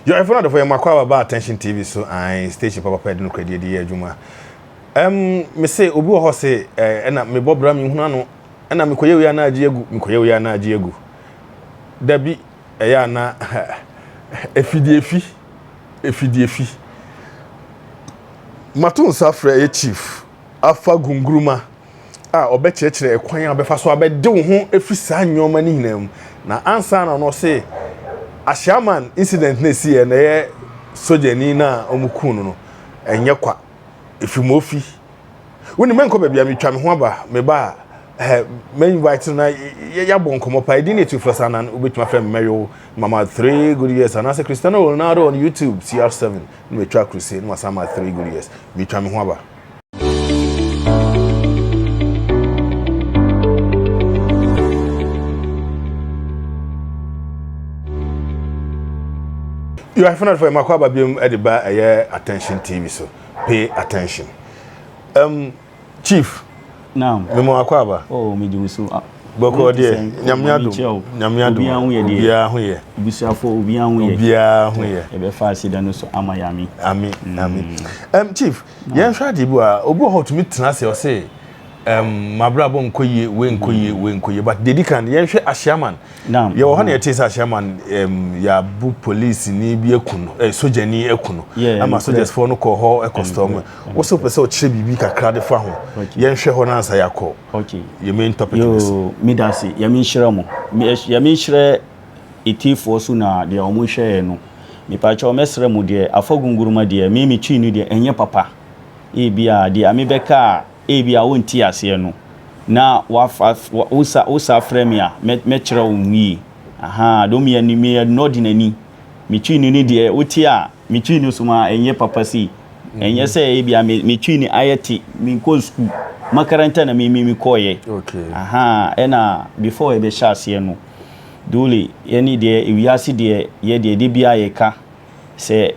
Yo, ɛfo no adɔfo yɛ makɔ aba Attention TV so an station papapa yɛde nokorɛdie de yɛ adwuma. Me se obi wɔ hɔ se ɛna mebɔ bra menhunu ano ɛna mekɔyɛ wei ana agye agu mekɔyɛ wei ana agye agu. Dabi ɛyɛ ana efidie efi efidie efi. Mato nsa frɛ ɛyɛ chief afa gunguruma a ɔbɛkyerɛkyerɛ ɛkwan a ɔbɛfa so abɛde wo ho afiri saa nneɛma no nyinaa mu. Na ansa na ɔno ɔse Ahyiaman incident na ɛsi yɛ na ɛyɛ sogyani no a wɔn kuu no no ɛnyɛ kwa ɛfiri mu ofi. Wonim mɛnkɔ baabi a metwa me ho aba meba a eh, mɛ invite no na yɛabɔ nkɔmmɔ paa. Ɛdin ne Atiefo Asanan, wobɛtumi afrɛ me Mɛyow Mama 3 good years anaasɛ Cristiano Ronaldo on YouTube CR7 na matwa crusade na masan ma 3 good years. Metwa me ho aba. You are finally for makɔ aba biom de ba ɛyɛ attention TV so. Pay attention. Chief. Naam. Memo akɔ aba. Oh, me di so. Ah. Bɔkɔ deɛ, nyame adom. Nyame adom. Obiara ho yɛ deɛ. Obiara ho yɛ. Busuafo obiara ho yɛ. Obiara ho yɛ. Yɛbɛfa aseda no so ama yame. Ami, ami. Chief, yɛnhwɛ adeɛ bi wɔ ha. Obi wɔ hɔ otumi tena ase ɔse, mabrabɔ nkɔ yie, wei nkɔ yie, wei nkɔ yie. But deɛ di kan, yɛnhwɛ Ahyiaman. Naam. Yɛwɔ hɔ na yɛte sɛ Ahyiaman, yɛabo polisini bi aku no, sogyani aku no. Yeah, Ama nokorɛ. sogyasfoɔ no kɔɔ hɔ ɛkɔ storm. Wo sɛ wopɛ sɛ ɔkyerɛ biribi kakra de fa ho. Okay. Yɛnhwɛ hɔ no ansa yɛakɔ Okay. yɛ main topic no so. Yoo, meda ase. Nyame nhyira mo. Nyame nhyira etiefoɔ so na deɛ wɔn hwɛ yɛn no. Mepakyɛw mɛsrɛ mo deɛ afa gunguruma deɛ me me twi no deɛ ɛnyɛ papa. Ebia deɛ me bɛka a ebia wonte aseɛ no na wafa wosa wosa frɛ me a mɛ mɛkyerɛ wo mu yie. Ahaa do meyɛ meyɛ nɔdenani. Me twi no ne deɛ wote a me twi no so ma ɛnyɛ papa sei. Ɛnyɛ sɛ ebia me me twi no ayɛ te menkɔ sukuu. Makaranta na me me mekɔɔyɛ. Okay. Ahaa ɛna before yɛbɛhyɛ aseɛ no dole yɛne deɛ ewiase deɛ yɛ deɛ de biara yɛka sɛ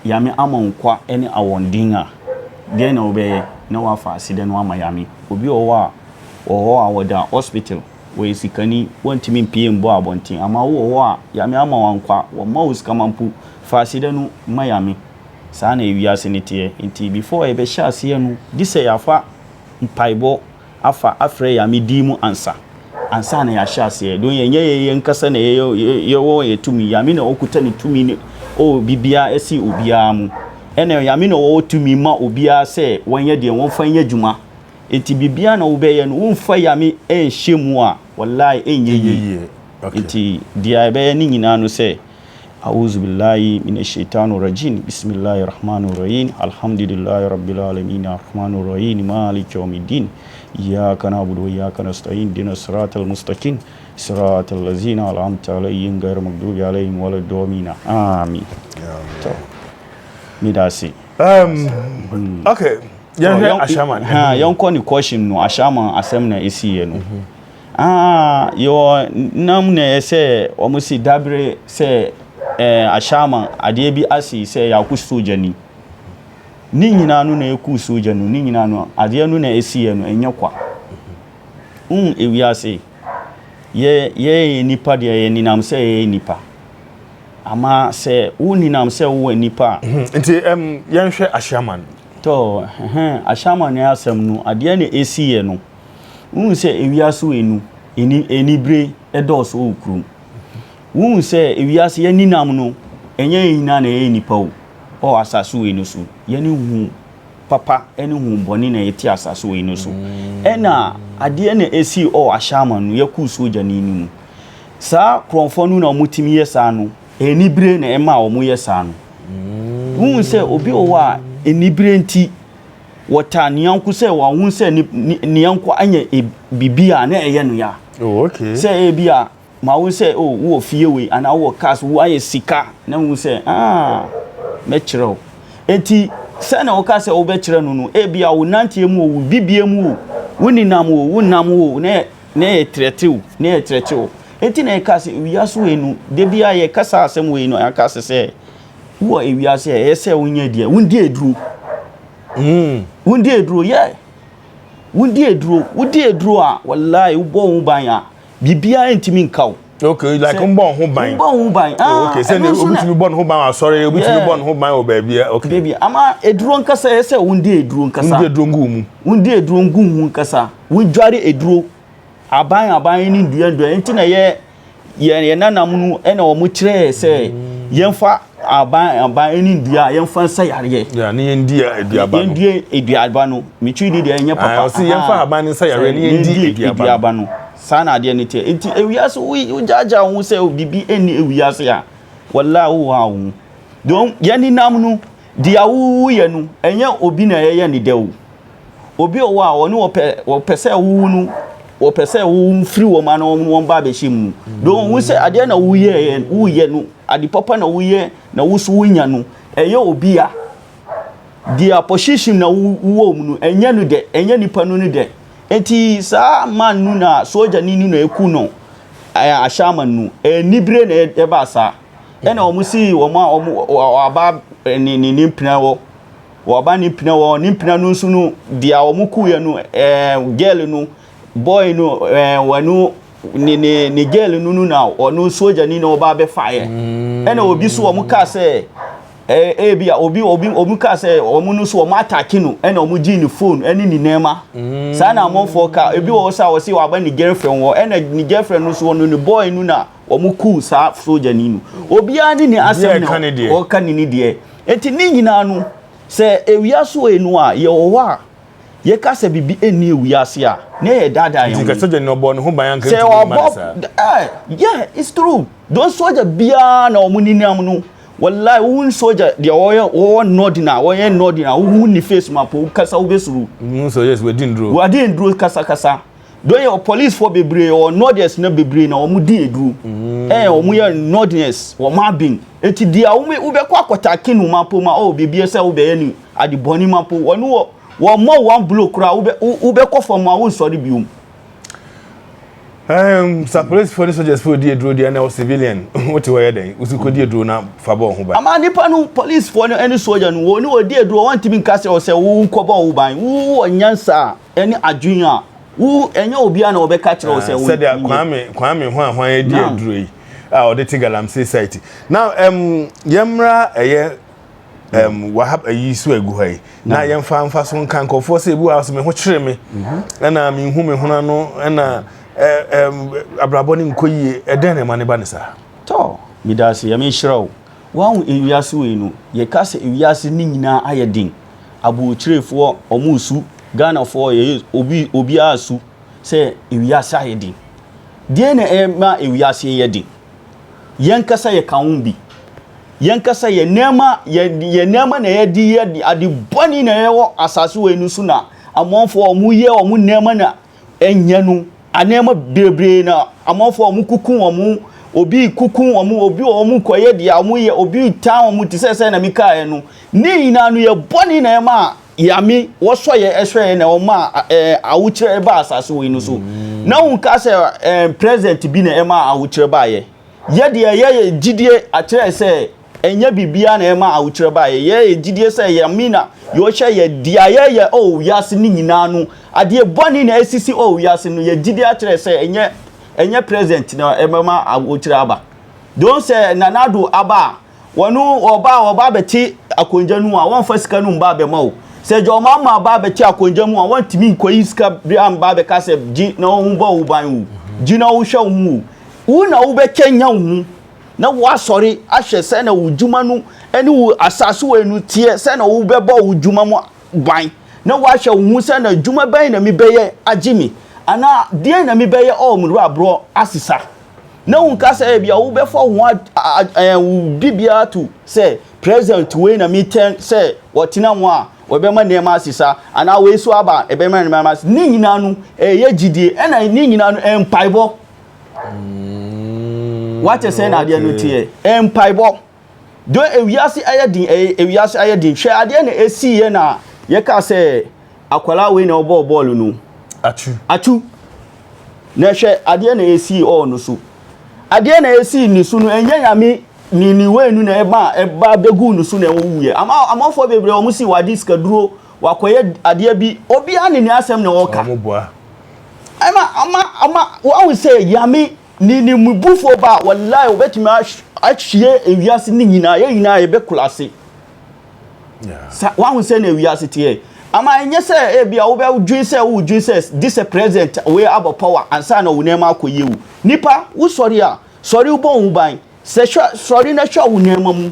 Yame ama wo nkwa ne awɔnden a deɛn na wobɛyɛ na wafa aseda no ama Yame. Obi wɔ hɔ a wɔ hɔ a wɔda hospital wɔyɛ sikani wɔntumi mpue mbɔ abɔnten ama wo wɔ hɔ a Yame ama wo nkwa wɔma wo sika ma mpo fa aseda no ma Yame. Saa na ewiase no teɛ nti before yɛbɛhyɛ aseɛ no gye sɛ yɛafa mpaebɔ afa afrɛ Yame din mu ansa ansa na yɛahyɛ aseɛ. Don yɛnyɛ yɛ yɛn kasa na yɛyɛ yɛwɔ yɛ tumi. Yame na ɔkuta ne tumi ne ɔwɔ biribiara ɛsi obiara mu. Ɛna Yame na ɔwɔ tumi ma obiara sɛ wɔnyɛ deɛ wɔmfa nyɛ adwuma. Nti biribiara na wobɛyɛ no womfa Yame ɛnhyɛ mu a wallahi ɛnyɛ yie. Nti deɛ ɛbɛyɛ ne nyinaa no sɛ A'uuzu billaahi mina sheytaani rajiim Bismillaahi rahmaani rahiim Alhamdulillaahi rabbil aalamiina Arrahmaani rahiim Maaliki yawmiddiin Iyyaaka na'budu wa iyyaaka nasta'iin Ihdina siraatal mustaqiim Siraatal laziina an'amta alayhim ghayril maghduubi alayhim waladdaalliin Aamiin To meda ase. Okay, yɛnhwɛ Ashaiman. Ha, yɛnkɔ ne question no, Ashaiman asɛm na ɛsiiɛ no. Aah yɛwɔ nam na ɛyɛ sɛ wɔn si dabere sɛ ɛɛ ahyɛama adeɛ bi asi sɛ yɛako sogyani. Ne nyinaa no na ɛku sogya no, ne nyinaa no adeɛ no na ɛsiiɛ no ɛnyɛ kwa. Wohu ewiase yɛ yɛyɛ nipa deɛ yɛ nenam sɛ yɛyɛ nipa. Ama sɛ wo nenam sɛ wowɔ nipa a. Nti ɛm yɛnhwɛ ahyɛama no. Tɔ ɛhɛn ahyɛama no asɛm no adeɛ na ɛsiiɛ no. Wohu sɛ ewiase wei no, ani anibere dɔɔso wɔ kurom. Wohu sɛ ewiase yɛn nenam no, ɛnyɛ yɛn nyinaa na yɛyɛ nnipa o, wɔ asase wei no so. Yɛne hu papa ne hu bɔne na yɛte asase wei no so. Ɛna adeɛ na ɛsii ɔ Ashaiman no, yɛkuu sogyani no mu. Saa korɔmfoɔ no na wɔtumi yɛ saa no, anibere na ɛma wɔyɛ saa no. Wohu sɛ obi wɔ hɔ a, anibere nti, wɔtaa ne yɔnko sɛ wɔahu sɛ ne ne yɔnko anya e, biribi a na ɛyɛ no ya. Oh, okay. Sɛ ebi a ma wo sɛ oh wowɔ fie wei anaa wowɔ cars wo ayɛ sika na hu sɛ ah mɛkyerɛ wo. Enti sɛ na woka sɛ wobɛkyerɛ no no ebi a wo nanteɛ mu o wo bibie mu o wo nenam o wo nam o na na yɛ trɛtew na yɛ trɛtew. Enti na yɛka sɛ wiase wei no da bi a yɛka saa asɛm wei no yɛaka sɛ sɛ wowɔ ewiase a ɛyɛ sɛ wonyɛ deɛ wondi aduro. Mm. Wondi aduro yɛ. Wondi aduro. Wodi aduro a wallahi wobɔ wo ban a biribiara ntumi nka wo. Okay, like n bɔ ho ban. N bɔ ho ban. Ah, okay, sɛ obi tumi bɔ ne ho ban wɔ asɔre, obi tumi bɔ ne ho ban wɔ baabi. Okay. Baabi ama eduro nkasa yɛ sɛ wundi eduro nkasa. Wundi eduro ngu mu. Wundi eduro ngu mu nkasa. Wudware eduro. Aban aban ne ndua ndua nti na yɛ yɛn yɛn nanam no ɛna wɔn kyerɛɛ sɛ yɛnfa aban aban ne ndua yɛnfa nsa yareɛ. Yeah, ne yɛn di aduaba no. Yɛn di aduaba no. Metwi di deɛ ɛnyɛ papa. Ɔsi yɛnfa aban ne nsa yareɛ ne yɛn di aduaba no. Saa na adeɛ no teɛ. Nti ewiase wo wogyaagyaa wo ho sɛ biribi nni ewiase a, wallahi wo ha wo ho. Don yɛn nenam no, deɛ woyɛ no, ɛnyɛ obi na ɛyɛ ne dɛ o. Obi wɔ hɔ a ɔne wɔpɛ wɔpɛ sɛ wo no wɔpɛ sɛ wo firi wɔn ano wɔn wɔn ba abɛhyɛ mu. Don wo sɛ adeɛ na woyɛ woyɛ no, ade papa na woyɛ na wo so wonya no, ɛyɛ obi a deɛ position na wowɔ mu no, ɛnyɛ no dɛ, ɛnyɛ nipa no no dɛ. Enti saa man no na sogyani no na eku no ɛɛ ahyɛaman no. Anibere na ɛbaa saa. Ɛna wɔn si wɔn a wɔn ɔba ne ne ne mpena wɔ wɔba ne mpena wɔ ne mpena no nso no deɛ wɔn kuiɛ no ɛɛ girl no boy no ɛɛ wɔn ne ne ne girl no no na ɔno sogyani na ɔba abɛfaeɛ. Ɛna obi so wɔn kaa sɛ. Eh, ebi a obi obi obi kaa sɛ wɔn no so wɔn atake no ɛna wɔn gyee ne phone ɛne ne nneɛma mm. saa na amanfoɔ ka ebi wɔ hɔ sɛ wɔsi wɔaba ne girlfriend wɔ ɛna ne girlfriend no so wɔn ne boy no na wɔn kuu saa sogyani no obiara ne ne asɛm na ɔka ne ne deɛ eti ne nyinaa no sɛ ewia so enu a yɛ wɔ hɔ a yɛka sɛ biribi ɛnni ewiase a na yɛ daadaa yɛn ho. Nti nka sogyani no ɔbɔ ne ho ban anka ntumi mma ne saa. Sɛ ɔbɔ eh yeah it's true don soja biara na wɔn nenam no. Wallahi wohu soldier deɛ ɔyɛ ɔwɔ nɔɔdi na ɔyɛ nɔɔdi na wohu ne face ma po kasa wobɛsuro. Wohu sɛ yes wadi nduro. Wadi nduro kasa kasa. Don yɛ police foɔ bebree ɔ nɔɔdiɛs na bebree na wɔn di eduro. Mm. Ɛɛ wɔn yɛ nɔɔdiɛs wɔn aben. Eti deɛ wɔn wobɛkɔ akɔtake no ma po ma ɔ beebi sɛ wobɛyɛ ne ade bɔne ma po wɔn wɔ wɔn mɔ wɔn blow koraa wobɛ wobɛkɔ fam a wonsɔre biom. Um, sa polisifoɔ ne sogyasfoɔ di aduro deɛ na wɔ civilian wote hɔ yɛ dɛn wosi kɔdi aduro na fa bɔ ho ban. Ama nipa no polisifoɔ no ne sogya no wɔn ne wɔdi aduro wɔntumi nka sɛ ɔsɛ wo nkɔbɔ wo ban wo wɔ nyansa ne adwene a wo ɛnyɛ obiara na wɔbɛka kyerɛ wo sɛ wo. Sɛdeɛ Kwame Kwame ho ahwan adi aduro yi a ɔde te galamsey site na um, yɛmmra ɛyɛ um, wahab ayi so agu ha yi na yɛmfa mfa so nka nkurɔfoɔ sɛ ebi wɔ ha so me ho kyere me mhm. ɛna menhu me hono ano ɛna abrabɔ no nkɔ yie ɛdɛn na ɛma ne ba ne saa tɔ meda ase yɛme nhyira wo wahu ewiase wei no yɛka sɛ ewiase ne nyinaa ayɛ den aburokyerɛfoɔ ɔmo su ghanafoɔ yɛyɛ obi obiara su sɛ ewiase ayɛ den deɛ na ɛma ewiase yɛ den Yɛn kasa yɛ ka ho bi. Yɛn kasa yɛ nneɛma yɛ yɛ nneɛma na yɛde yɛ ade bɔne na ɛwɔ asase wɔ yi so na amanfoɔ a wɔyɛ wɔn nneɛma na ɛnyɛ no nneɛma bebree na amanfoɔ a wɔkuku wɔn obi kuku wɔn obi wɔn kɔyɛ deɛ wɔyɛ obi tan wɔn te sɛ sɛ na mekaeɛ no ne nyinaa no yɛ bɔne na ɛma Yame wɔsɔ yɛ ɛhwɛ yɛ na ɔma ɛɛ awokyerɛ ɛba asase wɔ yi no so mm. na wɔn ka sɛ ɛɛ president bi na ɛma awokyerɛ baayɛ yɛ deɛ yɛ yɛ gyidie akyerɛ sɛ ɛnyɛ biribiara na ɛma awokyerɛ baayɛ yɛ yɛ gyidie sɛ yame na yɛhyɛ yɛ deɛ yɛ yɛ ɔwɔ wiase ne nyinaa no adeɛ bɔne na esisi ɔwɔ wiase no yɛ gyidie akyerɛ sɛ ɛnyɛ ɛnyɛ president na ɛbɛma awokyerɛ aba don sɛ Nana Addo aba a. Wɔn ɔba a ɔba abɛte akonnwa no mu a wɔmfa sika no mba abɛma wo. Sɛ gya ɔma ama aba abɛte akonnwa mu a wɔntumi nkɔyi sika bi amba abɛka sɛ gye na wɔn bɔ wo ban o, gye na wohwɛ wo ho o. Wo na wobɛkɛnya wo ho na woasɔre ahwɛ sɛ na wo dwuma no ne wo asase wɔ no teɛ sɛ na wobɛbɔ wo dwuma mu ban na woahwɛ wo ho sɛ na dwuma bɛn na mebɛyɛ agye me anaa deɛn na mebɛyɛ ɔwɔ me werɛ asesa. Na wo nka sɛ ebia wobɛfa wo ho ɛɛ wo biribiara to sɛ president wei na metɛn sɛ wɔtena ho a wɔbɛma nneɛma asesa anaa wei so aba ɛbɛma nneɛma asesa ne nyinaa no ɛyɛ gyidie ɛna ne nyinaa no ɛyɛ mpaebɔ mm, wate sɛ na adeɛ no teɛ ɛyɛ mpaebɔ do ewiase ayɛ den ɛyɛ ewiase ayɛ den hwɛ adeɛ na esi yɛ na yɛka sɛ Akwadaa wei na ɔbɔɔ bɔɔlo no. Atu. Atu. Na hwɛ adeɛ na esii ɔɔ no so. Adeɛ na esii ne so no ɛnyɛ nyame ne ne wei no na ɛba ɛba bɛgu ne so na ɛwuiɛ. Ama amanfoɔ bebree wɔn si wade sikaduro wakɔyɛ adeɛ bi obiara ne ne asɛm na ɔka. Wɔn boa. Ɛma ama ama wɔn sɛ yame. Ne ne mubufoɔ ba a, wallahi wɔbɛtumi ahwie ewiase ne nyinaa, yɛn nyinaa yɛbɛkora ase. Sa wahu sɛ na ewiase teɛ. Ama ɛnyɛ sɛ ebi a wobɛdwen sɛ wodwen sɛ this a president wei abɔ power ansa na wo nneɛma akɔ yie o. Nipa wosɔre a, sɔre wobɔ wo ho ban. Sɛ hwɛ sɔre na hwɛ wo nneɛma mu.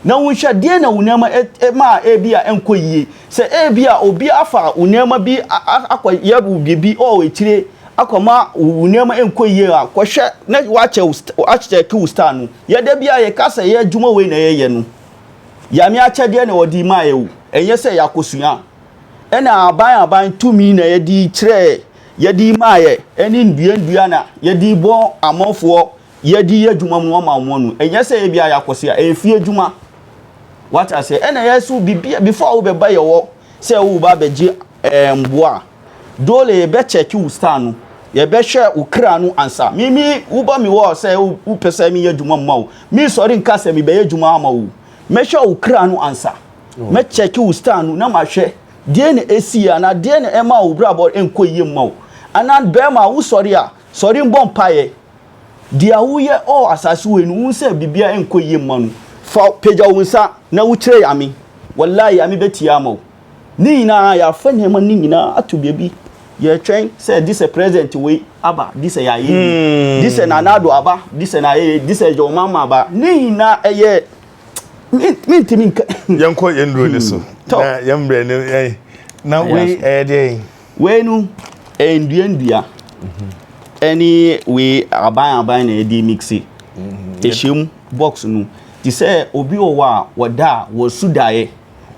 Na wonhwɛ deɛn na wo nneɛma ma a ebi a ɛnkɔ yie. Sɛ ebi a obi afa wo nneɛma bi akɔ yɛ wo biribi ɔ akyire akɔma wo nneɛma ɛnkɔ yie a, kɔhwɛ na wakyɛ wo akyɛke wo star no. Yɛ da bi a yɛka sɛ yɛ adwuma wei na yɛyɛ no. Yame akyɛdeɛ na wɔde maa yɛ o. Ɛnyɛ sɛ yɛakɔsua. Ɛna aban aban tumi na yɛde kyerɛɛ yɛde maa yɛ ɛne nnua nnua na yɛde bɔ amanfoɔ yɛde yɛ adwuma mu ama wɔn no, ɛnyɛ sɛ ebi a yɛakɔsi a, ɛyɛ fie adwuma. Wate aseɛ? Ɛna yɛ so biribi before wobɛba yɛ hɔ sɛ woba abɛgye ɛɛ mboa a, dole yɛbɛkyɛke wo star no, yɛbɛhwɛ wo kra no ansa. Me me woba me hɔ sɛ wopɛ sɛ meyɛ adwuma mma wo, me sɔre nka sɛ mebɛyɛ adwuma ama wo. Mɛhwɛ wo kra no ansa. Mɛkyɛke wo star no na mahwɛ deɛ na ɛsi anaa deɛ na ɛma wo brabɔ nkɔ yie mma wo. Anaa bɛrima wosɔre a, sɔre mbɔ mpaeɛ. Deɛ woyɛ ɔ asase wei no, wohu sɛ biribiara nkɔ yie mma no. Fa pagya wo nsa na wo kyerɛ Yame. Wallahi Yame bɛtie ama wo. Ne nyinaa yɛafa nneɛma no nyinaa ato baabi. Yɛretwɛn sɛ gye sɛ president wei aba, gye sɛ yɛayɛ yie. Gye sɛ Nana Addo aba, gye sɛ nayɛ yie, gye sɛ John Mahama aba. Ne nyinaa ɛyɛ mentumi nka. Yɛnkɔ yɛn nnuro no so. Na yɛn mbrɛ no yɛn. Na wei ɛyɛ deɛn? Wei no ɛyɛ nnua nnua ɛne wei aban aban na yɛde mixe ɛhyɛ mu box no te sɛ obi wɔ hɔ a wɔda a wɔsu daeɛ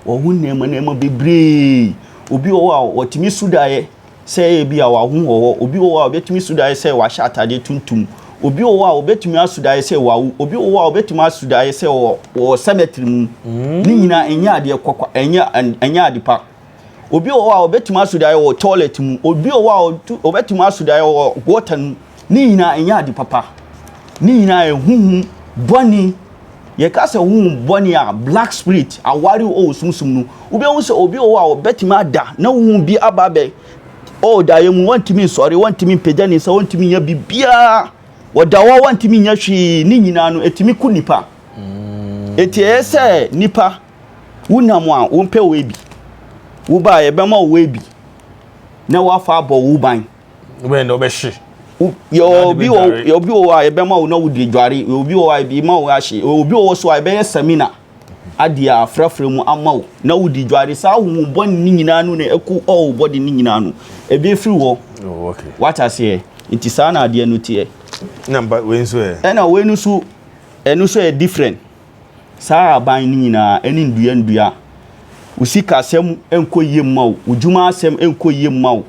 wɔho nneɛma nneɛma bebree obi wɔ hɔ a wɔtumi su daeɛ sɛ ebi a waho wɔ hɔ obi wɔ hɔ a wɔbɛtumi su daeɛ sɛ wahyɛ atadeɛ tuntum obi wɔ hɔ a wɔbɛtumi asu daeɛ sɛ wawu obi wɔ hɔ a wɔbɛtumi asu daeɛ sɛ wɔ wɔ cemetery mu ne nyinaa ɛnyɛ adeɛ kɔkɔ ɛnyɛ ɛnyɛ ade pa. Obi wɔ hɔ a ɔbɛtumi aso daeɛ wɔ toilet mu. Obi wɔ hɔ a ɔbɛtumi aso daeɛ wɔ gutter no mu. Ne nyinaa ɛnyɛ ade papa. Ne nyinaa yɛ huhu bɔne. Yɛka sɛ huhu bɔne a black spirit aware wɔ sunsum no. Wobɛhu sɛ obi wɔ hɔ a ɔbɛtumi ada na huhu bi aba abɛ ɔwɔ daeɛ mu wɔntumi nsɔre, wɔntumi mpagya ne nsa, wɔntumi nyɛ biribiara. Wɔda hɔ wɔntumi nyɛ hwee. Ne nyinaa no ɛtumi ku nipa. Enti ɛyɛ sɛ nipa Wo nam a wompɛ wei bi. Wo ba a yɛbɛma wo wei bi na woafa abɔ wo ban. Wobɛyɛ dɛ wobɛhye. Yɛ obi wɔ yɛ obi wɔ a yɛbɛma wo na wode dware. Yɛ obi wɔ a yɛde ma wo ahye. Yɛ obi wɔ so a yɛbɛyɛ samina adeɛ a afrafra mu ama wo na wode dware. Saa honhom bɔne ne nyinaa no na ɛko ɔwɔ bɔde ne nyinaa no ɛbɛfiri hɔ. Oh, okay. Wate aseɛ? Nti saa na adeɛ no teɛ. Na mba wei nso ɛ? Ɛna wei no so ɛno nso yɛ different. Saa aban no nyinaa ne nnua nnua. Wo sikasɛm nkɔ yie mma wo, wo dwuma asɛm nkɔ yie mma wo,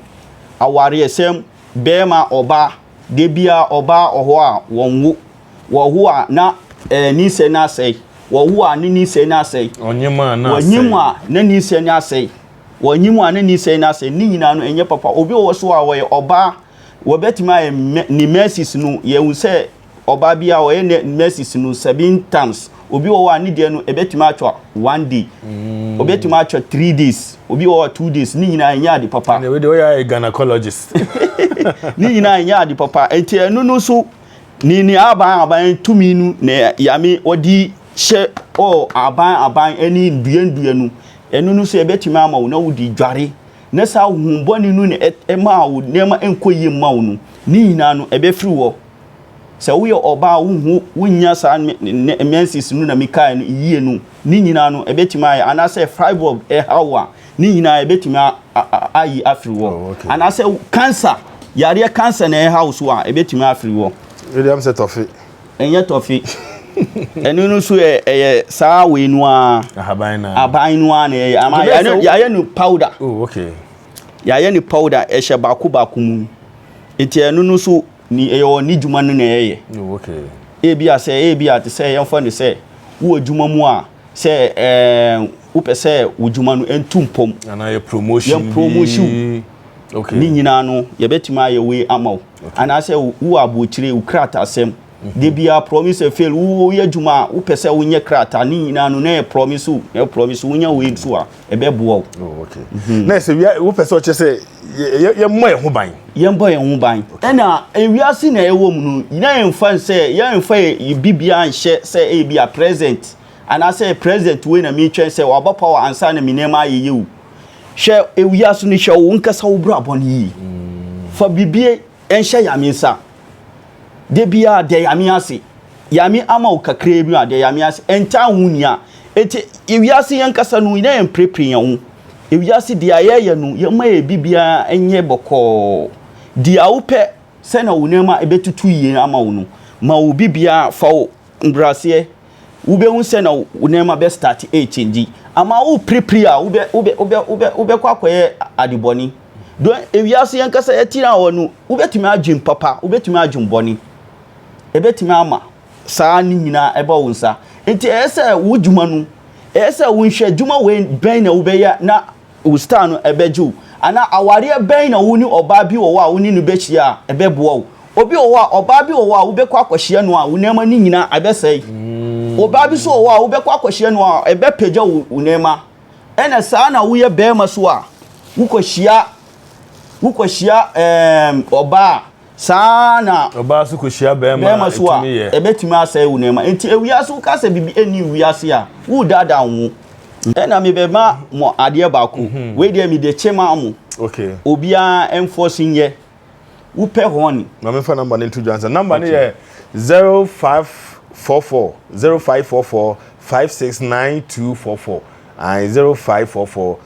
awareɛsɛm, bɛrima, ɔbaa, da biara ɔbaa ɔhɔ a wɔnwo, wɔwo a na ɛɛ ninsɛn no asɛe, wɔwo a ne ninsɛn no asɛe, Ɔnyem a na wɔnyem a na ninsɛn no asɛe, wɔnyem a na ninsɛn no asɛe, ne nyinaa no ɛnyɛ papa. Obi wɔ hɔ so a ɔyɛ ɔbaa, wɔbɛtumi ayɛ ne menses no, yɛhu sɛ Ɔbaa bi a ɔyɛ ne menses no seven times. Obi wɔ hɔ a ne deɛ no ɛbɛtumi atwa one day. Mm. Obɛtumi atwa three days. Obi wɔ hɔ a 2 days. Ne nyinaa ɛnyɛ ade papa. Ɛnna wei deɛ ɔyɛ ayɛ gynecologist. Ne nyinaa ɛnyɛ ade papa. Nti ɛno no so ne ne aban aban tumi no na yame ɔde hyɛ ɔ aban aban ɛne nnua nnua no. Ɛno no so ɛbɛtumi ama wo na wode dware. Na saa honhom bɔne no na ɛma wo nneɛma nkɔ yie mma wo no. Ne nyinaa no ɛbɛfiri hɔ. Sɛ woyɛ ɔbaa a wohu wonnya saa menses no na mekae no yie no, ne nyinaa no ɛbɛtumi ayɛ anaasɛ fibroid ɛha wo a, ne nyinaa ɛbɛtumi ayi afiri hɔ. Oh, okay. Anaasɛ cancer, yareɛ cancer na ɛha wo so a, ɛbɛtumi afiri hɔ. Ɛdeɛ am sɛ tɔfe. Ɛnyɛ tɔfe. Ɛno no nso ɛyɛ saa wei no ara. Ahaban no. Aban no ara na ɛyɛ. Ama yɛayɛ no powder. Oh, okay. Yɛayɛ no powder ɛhyɛ baako baako mu. Nti ɛno no nso Ni ɛyɛ wɔ ne dwuma no na ɛyɛ. Oh, okay. Ebi a sɛ ebi a te sɛ yɛmfa no sɛ wowɔ adwuma mu a sɛ ɛɛ wopɛ sɛ wo dwuma no ntu mpɔm. Anaa yɛ promotion bi. Yɛ promotion. Okay. Ne nyinaa no yɛbɛtumi ayɛ wei ama wo. Okay. Anaasɛ wowɔ abokyire wo krataasɛm. De biara promise and fail. Woyɛ adwuma a wopɛ sɛ wonyɛ krataa ne nyinaa no na yɛ promise o, na yɛ promise wonya wei nso a ɛbɛboa wo. Oh, okay. Na sɛ wia wopɛ sɛ ɔkyerɛ sɛ yɛmmɔ yɛn ho ban. Yɛmmɔ yɛn ho ban. Ɛna ewiase na ɛwɔ mu no, na yɛmfa sɛ yɛmfa yɛ biribiara nhyɛ sɛ ebi a present anaasɛ president wei na metwɛn sɛ waba power ansa na me nneɛma ayɛ yie o. Hwɛ ewiase no hwɛ wo nkasa wo brabɔ no yie. Fa biribi nhyɛ Nyame nsa. Da biara da Nyame ase. Nyame ama wo kakraa bi a da Nyame ase. Ɛntaa ho nnia. Enti ewiase yɛn kasa no na yɛn pirepire yɛn ho. Ewiase deɛ yɛyɛ no yɛma yɛ biribiara nyɛ bɔkɔɔ. Deɛ wopɛ sɛ na wo nneɛma ɛbɛtutu yie ama wo no, ma wo biribiara fa wo mbraseɛ wobɛhu sɛ na wo nneɛma bɛ start ɛrekyɛngyi ama wo pirepire a wobɛ wobɛ wobɛ wobɛ wobɛkɔ akɔyɛ adebɔne don ewiase yɛn kasa yɛte a wɔ no wobɛtumi adwen papa wobɛtumi adwen bɔne ɛbɛtumi ama saa ne nyinaa ɛbɔ wo nsa nti ɛyɛ sɛ wo dwuma no ɛyɛ sɛ wo nhwɛ dwuma wei bɛn na wobɛyɛ na wo star no ɛbɛgye wo anaa awareɛ bɛn na wo ne ɔbaa bi wɔ hɔ a wo ne no bɛhyia a ɛbɛboa wo obi wɔ hɔ a ɔbaa bi wɔ hɔ a wobɛkɔ akɔhyia no a wo nneɛma no nyinaa ɛbɛsɛe mm. ɔbaa bi so wɔ hɔ a wobɛkɔ akɔhyia no a ɛbɛpagya wo nneɛma ɛna saa na woyɛ bɛrima so a wokɔhyia wokɔhyia ɛɛm ɔbaa Saa ara na Ɔbaa nso kɔhyia barima barima so a, ɛtumi yɛ. ɛbɛtumi asɛe wo nneɛma. Enti ewiase woka sɛ biribi ɛnni wiase a, woredaadaa wo ho. Ɛna mebɛma mo adeɛ baako. Mhm. Wei deɛ mede kye ma mo. Okay. Obiara ɛmfɔse nyɛ. Wopɛ honey. Ma memfa number no nto dwa nsa. Number no yɛ 0544 0544 569244. Ae 0544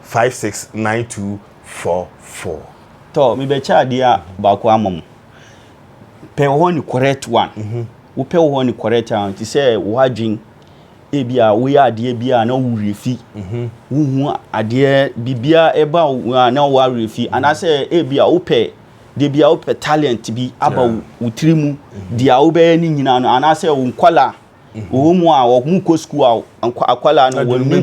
569244. Tɔ mebɛkyɛ adeɛ a baako ama mo. Pɛ hɔ ne correct one. Mhm. Wopɛ hɔ ne correct one te sɛ w'adwen ebi a woyɛ adeɛ bi a na wo werɛ fi. Mhm. Wohu adeɛ biribiara ɛba wo a na woawerɛ fi mhm. anaasɛ ebi a wopɛ de bi a wopɛ talent bi aba wo tiri mu mhm. deɛ wobɛyɛ ne nyinaa no anaasɛ wo nkwala Wɔwɔ mu a wɔn kɔ sukuu a akwadaa no wɔn mu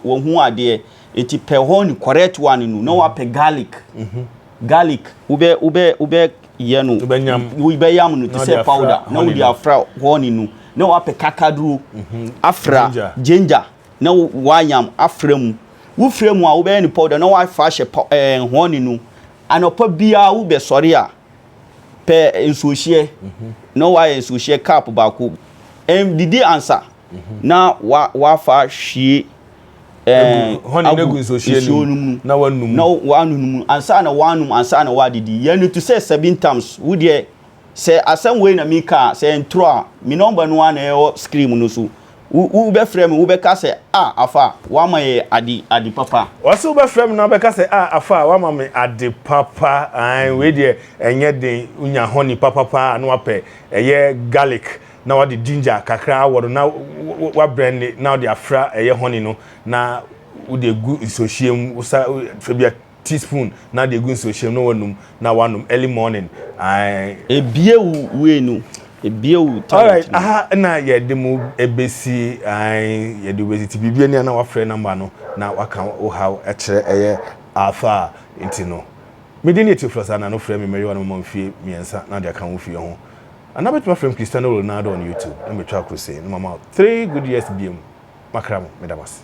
wɔn ho adeɛ eti pɛ hɔ ne correct one no na wapɛ garlic mhm. garlic wobɛ wobɛ wobɛ yɛ no wobɛ yam no te sɛ powder na wode afra honey no na wapɛ kakaduro mhm. afra ginger na wayam afra mu wofra mu a wobɛyɛ no powder na wafa ahyɛ ɛɛ honey no anɔpa biara wobɛsɔre a pɛ nsuohyeɛ na wayɛ nsuohyeɛ cup baako didi ansa na wa wafa hwie agu nsuo no mu na wanum na wanum ansa na wanum ansa na wadidi yɛn no to sɛ seven times wo deɛ sɛ asɛm wei na mi ka sɛ ntoro a mi nɔmba no ara na ɛwɔ screen no so Wo wobɛfrɛ me wobɛka sɛ ah afa woama yɛ ade ade papa. Ɔse wobɛfrɛ me na wobɛka sɛ ah afa woama me ade papa ae wei deɛ ɛnyɛ den wonya honey papa paa na wapɛ ɛyɛ garlic na wade ginger kakra awɔ no na wabrɛnde na wode afra ɛyɛ honey no na wode agu nsuohyeɛ mu wosa fɛ bia teaspoon na de egu nsuo hyɛm na wanum na wanom early morning ae. Ebie wo wei no ebie wo talent Alright aha na yɛde mo ebesi ae yɛde wo besi ti biribi ani a na wafrɛ number no na waka wo haw ɛkyerɛ ɛyɛ Alpha nti no me din ne Theophilus Anano frɛ me mɛyewa no mama mfie mmiɛnsa na de aka wo fie ho anaa bɛtumi afrɛ me Cristiano Ronaldo on YouTube na matwa akrose na mama wo three good years biom makra mo meda mo ase.